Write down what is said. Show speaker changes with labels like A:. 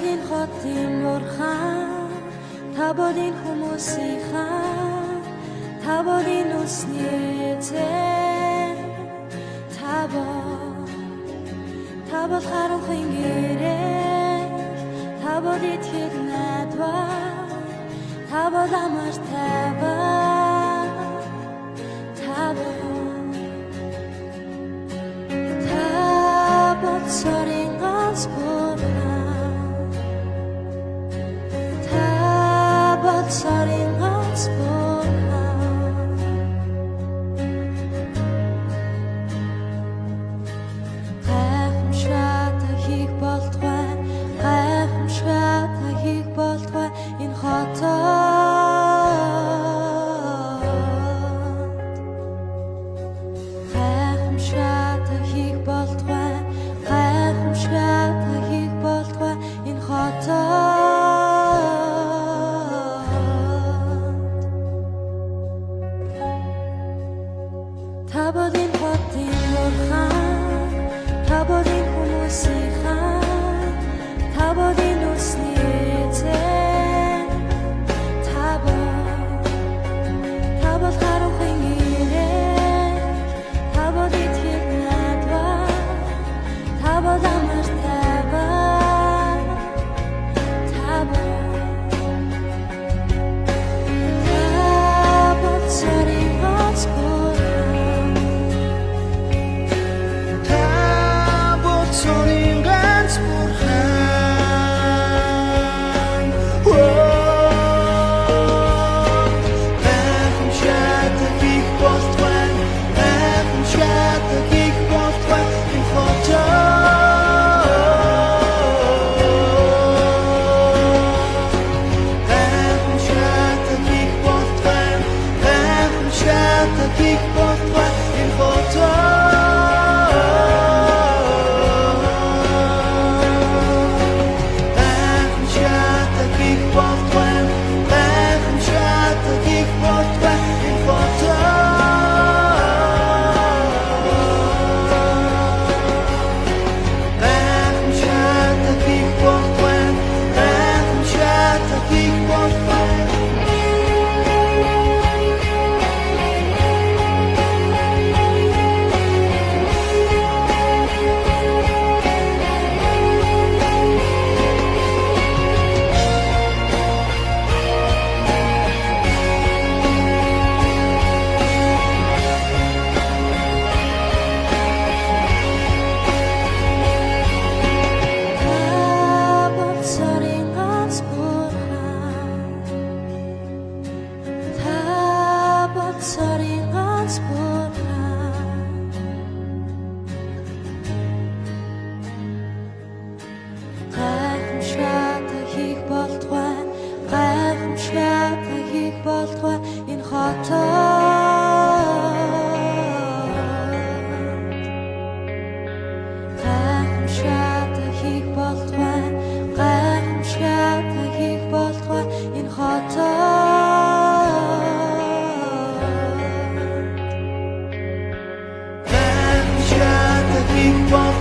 A: бол энэ хотын бурхан, та бол энэ хүмүүсийн хаан, та бол энэ үндэсний эзэн. Та бол харанхуйн гэрэл, та бол итгэл найдвар, та бол амар тайван. Та бол цорын ганц бурхан. Та бол цорын ганц бурхан. Гайхамшигтай та хийх болтугай, гайхамшигтай та хийх болтугай энэ хотод. Гайхамшигтай та хийх болтугай, гайхамшигтай та хийх болтугай энэ хотод. Та бол энэ хотын бурхан, та бол энэ хүмүүсийн хаан, та бол энэ үндэсний эзэн. Та бол харанхуйн гэрэл, та бол итгэл найдвар, та бол амар тайван. Та бол цорын ганц бурхан.
B: Та бол цорын ганц бурхан. Гайхамшигтай хийх болтугай, гайхамшигтай хийх болтугай энэ хотод. Гайхамшигтай хийх болтугай, гайхамшигтай хийх болтугай энэ хотод. Гайхамшигтай хийх болтугай, гайхамшигтай хийх болтугай энэ хотод. Гайхамшигтай хийх болтугай, гайхамшигтай хийх болтугай.
A: Та бол цорын ганц бурхан. Та бол цорын ганц бурхан. Гайхамшигтай та хийх болтугай, гайхамшигтай та хийх болтугай энэ хотод. Гайхамшигтай та хийх болтугай, гайхамшигтай та хийх болтугай энэ хотод.
B: Гайхамшигтай хийх болтугай.